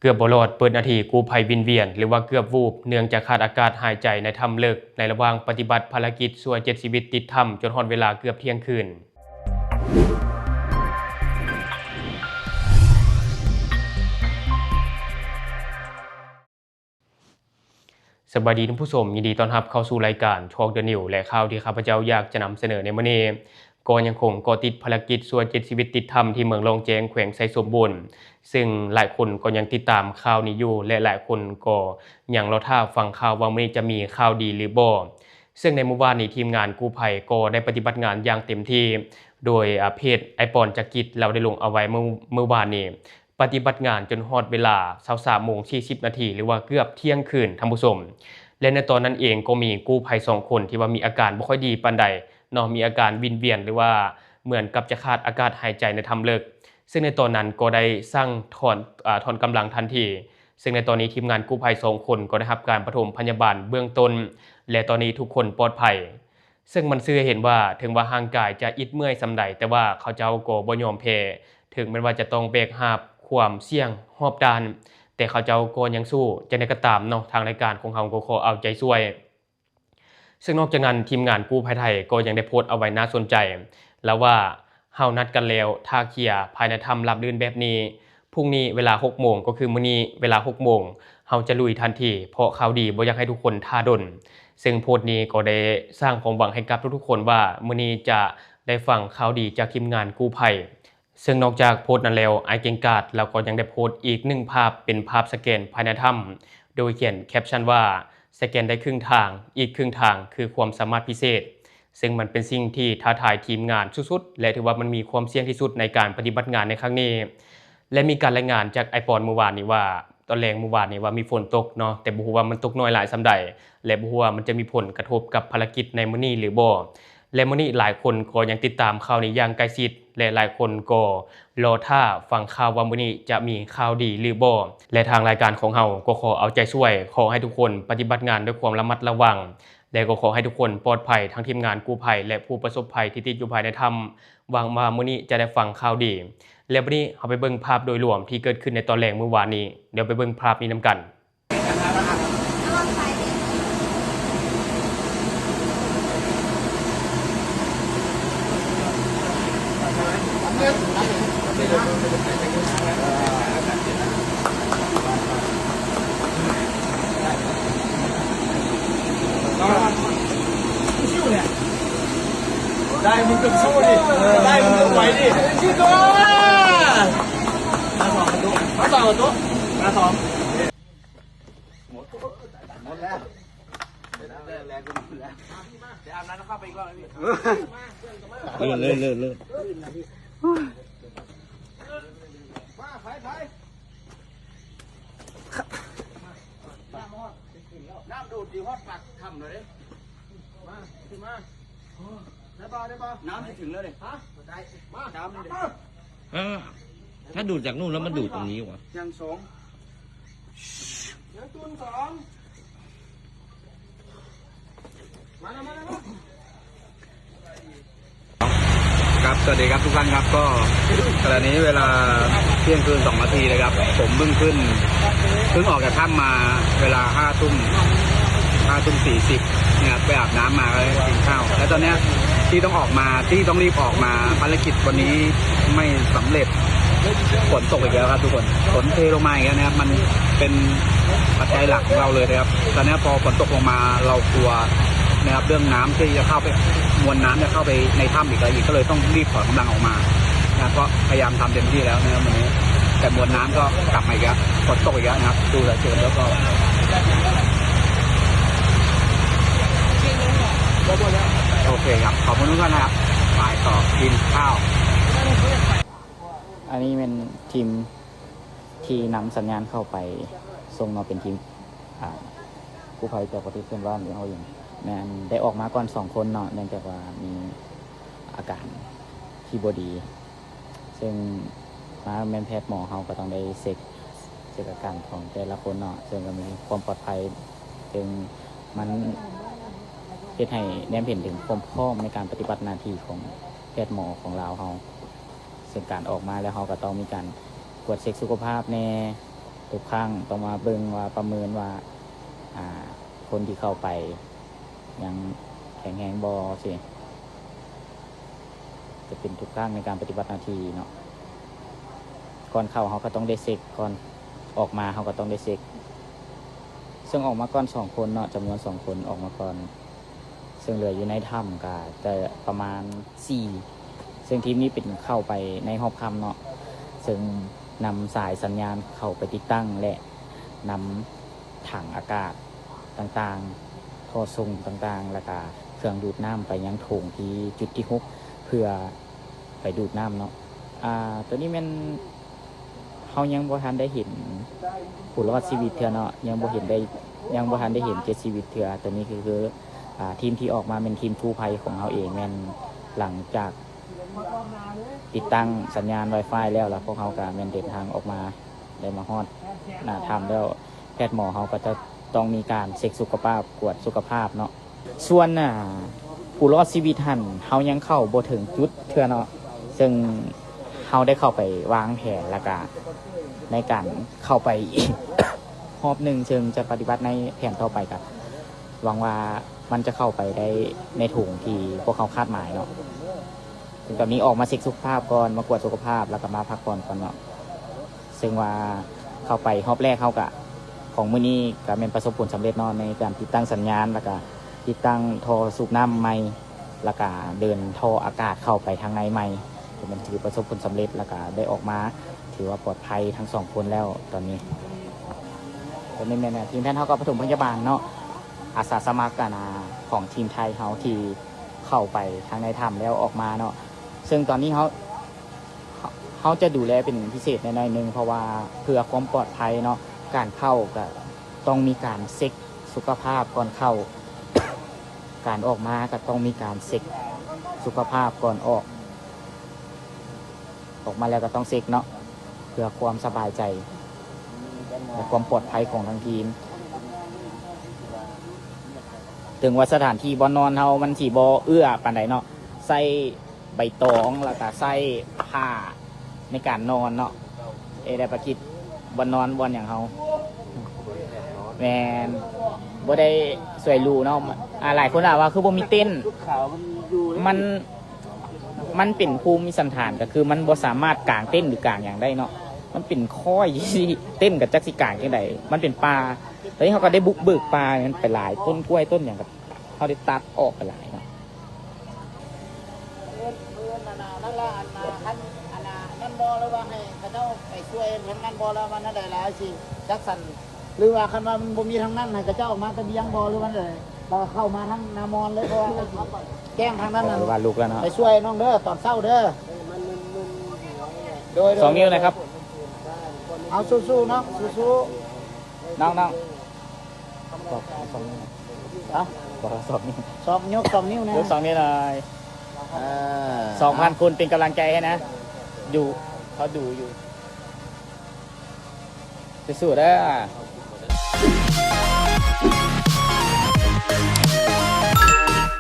ເກືອບບໍ່ລອດ, ເປີດນາທີກູ້ໄພວິນວຽນ ຫຼືວ່າເກືອບວູບ ເນື່ອງຈາກຂາດອາກາດຫາຍໃຈໃນຖ້ຳເລິກ ໃນລະຫວ່າງປະຕິບັດພາລະກິດຊ່ວຍເຈັດຊີວິດຕິດຖ້ຳ ຈົນຮອດເວລາເກືອບທ່ຽງຄືນ. ສະບາຍດີທ່ານຜູ້ຊົມ, ຍິນດີຕ້ອນຮັບເຂົ້າສູ່ລາຍການ Talk the News ແລະ ຂ່າວທີ່ຂ້າພະເຈົ້າຢາກຈະນຳສະເໜີໃນມື້ນີ້ ກໍຍັງຄົງເກາະຕິດພາລະກິດຊ່ວຍເຈັດຊີວິດຕິດຖ້ຳທີ່ເມືອງລ່ອງແຈ້ງ ແຂວງໄຊສົມບູນ, ເຊິ່ງຫຼາຍຄົນກໍຍັງຕິດຕາມຂ່າວນີ້ຢູ່ ແລະ ຫຼາຍຄົນກໍຍັງລໍຖ້າຟັງຂ່າວວ່າມື້ນີ້ຈະມີຂ່າວດີຫຼືບໍ່. ເຊິ່ງໃນມື້ວານນີ້ ທີມງານກູ້ໄພກໍໄດ້ປະຕິບັດງານຢ່າງເຕັມທີ່ ໂດຍ ອາ ເພຈອ້າຍປອນຈັກກິດ ລາວໄດ້ລົງເອົາໄວ້ເມື່ອ ມື້ວານນີ້ ປະຕິບັດງານຈົນຮອດເວລາຊາວສາມໂມງສີ່ສິບນາທີ ຫຼືວ່າເກືອບທ່ຽງຄືນ ທ່ານຜູ້ຊົມ. ແລະ ໃນຕອນນັ້ນເອງກໍມີກູ້ໄພສອງຄົນທີ່ວ່າມີອາການບໍ່ຄ່ອຍດີປານໃດເນາະ, ມີອາການວິນວຽນ ຫຼືວ່າເໝືອນກັບຈະຂາດອາກາດຫາຍໃຈໃນຖ້ຳເລິກ. ເຊິ່ງໃນຕອນນັ້ນກໍໄດ້ສັ່ງຖອນ ອາ ຖອນກຳລັງທັນທີ. ເຊິ່ງໃນຕອນນີ້ທີມງານກູ້ໄພສອງຄົນກໍໄດ້ຮັບການປະຖົມພະຍາບານເບື້ອງຕົ້ນ ແລະ ຕອນນີ້ທຸກຄົນປອດໄພ. ເຊິ່ງມັນສື່ໃຫ້ເຫັນວ່າ ເຖິງວ່າຮ່າງກາຍຈະອິດເມື່ອຍສ່ຳໃດ, ແຕ່ວ່າເຂົາເຈົ້າກໍບໍ່ຍອມແພ້, ເຖິງແມ່ນວ່າຈະຕ້ອງແບກຫາບຄວາມສ່ຽງຮອບດ້ານ, ແຕ່ເຂົາເຈົ້າກໍຍັງສູ້. ຈັ່ງໃດກໍຕາມເນາະ, ທາງລາຍການຂອງເຮົາກໍຂໍເອົາໃຈຊ່ວຍ. ເຊິ່ງນອກຈາກນັ້ນ, ທີມງານກູ້ໄພໄທກໍຍັງໄດ້ໂພສต์ເອົາໄວ້ໜ້າສົນໃຈ ລະວ່າ ເຮົານັດກັນແລ້ວ, ຖ້າເຄຍພາຍໃນຖ້ຳລາບລື່ນແບບນີ້, ພຸ່ງນີ້ເວລາຫົກໂມງ, ກໍຄືມື້ນີ້ເວລາຫົກໂມງ, ເຮົາຈະລຸຍທັນທີ, ເພາະຂ່າວດີບໍ່ຢາກໃຫ້ທຸກຄົນຖ້າດົນ. ເຊິ່ງໂພສນີ້ກໍໄດ້ສ້າງຄວາມຫວັງໃຫ້ກັບທຸກໆຄົນວ່າ ມື້ນີ້ຈະໄດ້ຟັງຂ່າວດີຈາກທີມງານກູ້ໄພ. ເຊິ່ງນອກຈາກໂພສນັ້ນແລ້ວ, ອ້າຍເກັ່ງກາດລາວກໍຍັງໄດ້ໂພສອີກໜຶ່ງພາບ ເປັນພາບສະແກນພາຍໃນຖ້ຳ, ໂດຍຂຽນແຄບຊັນວ່າ ສະແກນໄດ້ເຄິ່ງທາງ, ອີກເຄິ່ງທາງຄືຄວາມສາມາດພິເສດ. ເຊິ່ງມັນເປັນສິ່ງທີ່ທ້າທາຍທີມງານສຸດໆ ແລະ ຖືວ່າມັນມີຄວາມສ່ຽງທີ່ສຸດໃນການປະຕິບັດງານໃນຄັ້ງນີ້. ແລະ ມີການລາຍງານຈາກອ້າຍປອນມື້ວານນີ້ວ່າ ຕອນແລງມື້ວານນີ້ວ່າມີຝົນຕົກເນາະ, ແຕ່ບໍ່ຮູ້ວ່າມັນຕົກໜ້ອຍຫຼາຍສ່ຳໃດ ແລະ ບໍ່ຮູ້ວ່າມັນຈະມີຜົນກະທົບກັບພາລະກິດໃນມື້ນີ້ຫຼືບໍ່. ແລະ ມື້ນີ້ຫຼາຍຄົນກໍຍັງຕິດຕາມຂ່າວນີ້ຢ່າງໃກ້ຊິດ ແລະ ຫຼາຍຄົນກໍລໍຖ້າຟັງຂ່າວວ່າມື້ນີ້ຈະມີຂ່າວດີຫຼືບໍ່. ແລະ ທາງລາຍການຂອງເຮົາກໍຂໍເອົາໃຈຊ່ວຍ, ຂໍໃຫ້ທຸກຄົນປະຕິບັດງານດ້ວຍຄວາມລະມັດລະວັງ ແລະ ກໍຂໍໃຫ້ທຸກຄົນປອດໄພ, ທັງທີມງານກູ້ໄພ ແລະ ຜູ້ປະສົບໄພທີ່ຕິດຢູ່ພາຍໃນຖ້ຳ. ຫວັງວ່າມື້ນີ້ຈະໄດ້ຟັງຂ່າວດີ. ແລະ ບັດນີ້ເຮົາໄປເບິ່ງພາບໂດຍລວມທີ່ເກີດຂຶ້ນໃນຕອນແລງມື້ວານນີ້. ດຽວໄປເບິ່ງພາບນີ້ນຳກັນ. ໄດ້ ມຶງກະສູ້ດິ ໄດ້ ມຶງກະໄຫວດິ ຊິໂຕ ມາສອງປະຕູ ມາສອງປະຕູ ມາສອງ ໝົດ ໝົດແລ້ວ ແລກ ແລກ ໝົດແລ້ວ ໄປອາບນ້ຳແລ້ວເຂົ້າໄປອີກຮອບ ເລີນ ເລີນ ເລີນ ເລີນ ມາ ໄປ ໄປ ນ້ຳໂດດຊິຮອດປາກຖ້ຳແລ້ວເດ້ ມາ ຂຶ້ນມາ ໄດ້ບໍ່ ໄດ້ບໍ່ ນ້ຳຊິເຖິງແລ້ວເດ້ ຮະ ໄດ້ ມາ ນ້ຳ ເອີ ຖ້າดูดจากนู่นแล้วมันดูดตรงนี้วะ ຍັງສອງ ຍັງຕຸນສອງ ມາແລ້ວ ມາແລ້ວ ມາ ครับ สวัสดีครับทุกท่านครับ ก็ขณะนี้เวลาเที่ยงคืนสองนาทีนะครับ ผมเพิ่งขึ้น เพิ่งออกจากถ้ำมาเวลาห้าทุ่ม ห้าทุ่มสี่สิบนะครับ ไปอาบน้ำมา แล้วกินข้าว แล้วตอนเนี้ยที่ต้องออกมา ที่ต้องรีบออกมา ภารกิจวันนี้ไม่สำเร็จ ฝนตกอีกแล้วครับทุกคน ฝนเทลงมาอีกแล้วนะครับ มันเป็นปัจจัยหลักของเราเลยนะครับ ตอนนี้พอฝนตกลงมาเรากลัวนะครับ เรื่องน้ำที่จะเข้าไป มวลน้ำจะเข้าไปในถ้ำอีกแล้วอีก ก็เลยต้องรีบถอนกำลังออกมานะครับ ก็พยายามทำเต็มที่แล้วนะครับวันนี้ แต่มวลน้ำก็กลับมาอีกแล้ว ฝนตกอีกแล้วนะครับ ดูแล้วเจอแล้วก็ โอเคครับ ขอบคุณทุกท่านนะครับ ไปต่อกินข้าว ອັນນີ້ແມ່ນທີມທີ່ນຳສັນຍານເຂົ້າໄປສົ່ງເນາະ ເປັນທີມ ອ່າ ກູ້ໄພຈາກປະເທດເພື່ອນບ້ານທີ່ເຮົາຢູ່ ແມ່ນໄດ້ອອກມາກ່ອນສອງຄົນເນາະ ເນື່ອງຈາກວ່າມີອາການທີ່ບໍ່ດີ ເຊິ່ງມາແມ່ນແພດໝໍເຮົາກໍຕ້ອງໄດ້ເຊັກ ເຊັກອາການຂອງແຕ່ລະຄົນເນາະ ເຊິ່ງກໍມີຄວາມປອດໄພ ເຊິ່ງມັນເຮັດໃຫ້ແນມເຫັນເຖິງຄວາມພ້ອມໃນການປະຕິບັດໜ້າທີ່ຂອງແພດໝໍຂອງລາວເຮົາ. ເຊິ່ງການອອກມາແລ້ວ ເຮົາກໍຕ້ອງມີການກວດເຊັກສຸຂະພາບແດ່ ທຸກຄັ້ງຕ້ອງມາເບິ່ງວ່າ ປະເມີນວ່າ ອ່າ ຄົນທີ່ເຂົ້າໄປຍັງແຂງແຮງບໍ່ຊີ້ ຈະເປັນທຸກຄັ້ງໃນການປະຕິບັດໜ້າທີ່ເນາະ. ກ່ອນເຂົ້າເຮົາກໍຕ້ອງໄດ້ເຊັກ ກ່ອນອອກມາເຮົາກໍຕ້ອງໄດ້ເຊັກ ເຊິ່ງອອກມາກ່ອນສອງຄົນເນາະ ຈຳນວນສອງຄົນອອກມາກ່ອນ ເຊິ່ງເຫຼືອຢູ່ໃນຖ້ຳກໍຈະປະມານສີ່ ເຊິ່ງທີມນີ້ເປັນເຂົ້າໄປໃນຮອບຄ່ຳເນາະ ເຊິ່ງນຳສາຍສັນຍານເຂົ້າໄປຕິດຕັ້ງ ແລະ ນຳຖັງອາກາດຕ່າງໆ ທໍ່ສົ່ງຕ່າງໆ ແລ້ວກະເຄື່ອງດູດນ້ຳໄປຍັງໂຖງທີ່ຈຸດທີຫົກ ເພື່ອໄປດູດນ້ຳເນາະ. ອາ ໂຕນີ້ແມ່ນ ເຮົາຍັງບໍ່ທັນໄດ້ເຫັນຜູ້ລອດຊີວິດເທື່ອເນາະ ຍັງບໍ່ເຫັນໄດ້ ຍັງບໍ່ທັນໄດ້ເຫັນເຈັດຊີວິດເທື່ອ. ໂຕນີ້ຄື ຄື ອາ ທີມທີ່ອອກມາແມ່ນທີມກູ້ໄພຂອງເຮົາເອງ ແມ່ນຫຼັງຈາກຕິດຕັ້ງສັນຍານວາຍຟາຍແລ້ວ ແລ້ວພວກເຮົາກະແມ່ນເດີນທາງອອກມາ ໄດ້ມາຮອດໜ້າຖ້ຳແລ້ວ ແພດໝໍເຮົາກໍຈະຕ້ອງມີການເຊັກສຸຂະພາບ ກວດສຸຂະພາບເນາະ. ສ່ວນ ອາ ຜູ້ລອດຊີວິດຫັ້ນ ເຮົາຍັງເຂົ້າບໍ່ເຖິງຈຸດເທື່ອເນາະ ເຊິ່ງເຮົາໄດ້ເຂົ້າໄປວາງແຜນ ແລ້ວກະໃນການເຂົ້າໄປອີກຮອບໜຶ່ງ ເຊິ່ງຈະປະຕິບັດໃນແຜນຕໍ່ໄປ ກະຫວັງວ່າມັນຈະເຂົ້າໄປໄດ້ໃນຖົງທີ່ພວກເຮົາຄາດໝາຍເນາະ. ເຊິ່ງຕອນນີ້ອອກມາເຊັກສຸຂະພາບກ່ອນ ມາກວດສຸຂະພາບ ແລ້ວກະມາພັກຜ່ອນກ່ອນເນາະ. ເຊິ່ງວ່າເຂົ້າໄປຮອບແລກເຮົາກະ ຂອງມື້ນີ້ກະແມ່ນປະສົບຜົນສຳເລັດເນາະ ໃນການຕິດຕັ້ງສັນຍານ ແລ້ວກະຕິດຕັ້ງທໍ່ສູບນ້ຳໃໝ່ ແລ້ວກະເດີນທໍ່ອາກາດເຂົ້າໄປທາງໃນໃໝ່ ກະແມ່ນຖືປະສົບຜົນສຳເລັດ ແລ້ວກະໄດ້ອອກມາ ຖືວ່າປອດໄພທັງສອງຄົນແລ້ວຕອນນີ້. ຕອນນີ້ແມ່ນທີມແພດເຮົາກໍປະຖົມພະຍາບານເນາະ ອາສາສະໝັກ ອັນນາ ຂອງທີມໄທເຮົາທີ່ເຂົ້າໄປທາງໃນຖ້ຳແລ້ວອອກມາເນາະ. ເຊິ່ງຕອນນີ້ເຮົາ ເຮົາ ເຮົາຈະດູແລເປັນພິເສດແດ່ໜ້ອຍໜຶ່ງ ເພາະວ່າເພື່ອຄວາມປອດໄພເນາະ ການເຂົ້າກະຕ້ອງມີການເຊັກສຸຂະພາບກ່ອນເຂົ້າ ການອອກມາກະຕ້ອງມີການເຊັກສຸຂະພາບກ່ອນອອກ ອອກມາແລ້ວກະຕ້ອງເຊັກເນາະ ເພື່ອຄວາມສະບາຍໃຈ ແລະ ຄວາມປອດໄພຂອງທາງທີມ. ເຖິງວ່າສະຖານທີ່ບ່ອນນອນເຮົາມັນຊິບໍ່ເອື້ອປານໃດເນາະ ໃຊ້ ໃບຕອງ ແລ້ວກະໃຊ້ຜ້າໃນການນອນເນາະ. ເອ ໄດ້ປະກິດ ບ່ອນນອນບ່ອນຫຍັງເຮົາ ແມ່ນ ບໍ່ໄດ້ສວຍຫຼູເນາະ. ອາ ຫຼາຍຄົນວ່າ ວ່າຄືບໍ່ມີເຕັນ ມັນ ມັນເປັນພູມິສັນຖານ ກະຄືມັນບໍ່ສາມາດກາງເຕັນ ຫຼື ກາງຫຍັງໄດ້ເນາະ ມັນເປັນຄ້ອຍ ເຕັນກະຈັກຊິກາງຈັ່ງໃດ ມັນເປັນປ່າ. ແລ້ວນີ້ເຮົາກະໄດ້ບຸກເບີກປ່າ ມັນໄປຫຼາຍ ຕົ້ນກ້ວຍ ຕົ້ນຫຍັງກະ ເຮົາໄດ້ຕັດອອກໄປຫຼາຍເນາະ. ເອີ້ນ ເອີ້ນອັນນ່າ ນັ້ນລະ ອັນນ່າ ຄັນອັນນ່າ ນັ້ນບໍ່ ຫຼືວ່າໃຫ້ເຂົາເຈົ້າໄປຊ່ວຍທາງນັ້ນບໍ່ ຫຼືວ່ານັ້ນໃດລະ ຊິຈັກສັນ ຫຼືວ່າຄັນວ່າມັນບໍ່ມີທາງນັ້ນ ໃຫ້ເຂົາເຈົ້າອອກມາຕະບຽງບໍ່ ຫຼືວ່າໃດ ແລ້ວເຂົ້າມາທາງນາມອນເລີຍ ເພາະວ່າແກ້ງທາງນັ້ນ ເອີ ວ່າລຸກແລ້ວເນາະ ໄປຊ່ວຍນ້ອງເດີ ຕອນເຊົ້າເດີ. ໂດຍ ໂດຍ ສອງນິ້ວນະຄັບ ເອົາ ສູ້ໆ ນ້ອງ ສູ້ໆ ນ້ອງໆ ບອກສອງນິ້ວ ຮະ ບອກສອງນິ້ວ ສອງ ຍົກສອງນິ້ວນະ ຍົກສອງນິ້ວໜ່ອຍ ເອີ ສອງພັນຄົນເປັນກຳລັງໃຈໃຫ້ນະ ຢູ່ ເຂົາດູຢູ່ ສູ້ໆ ເດີ.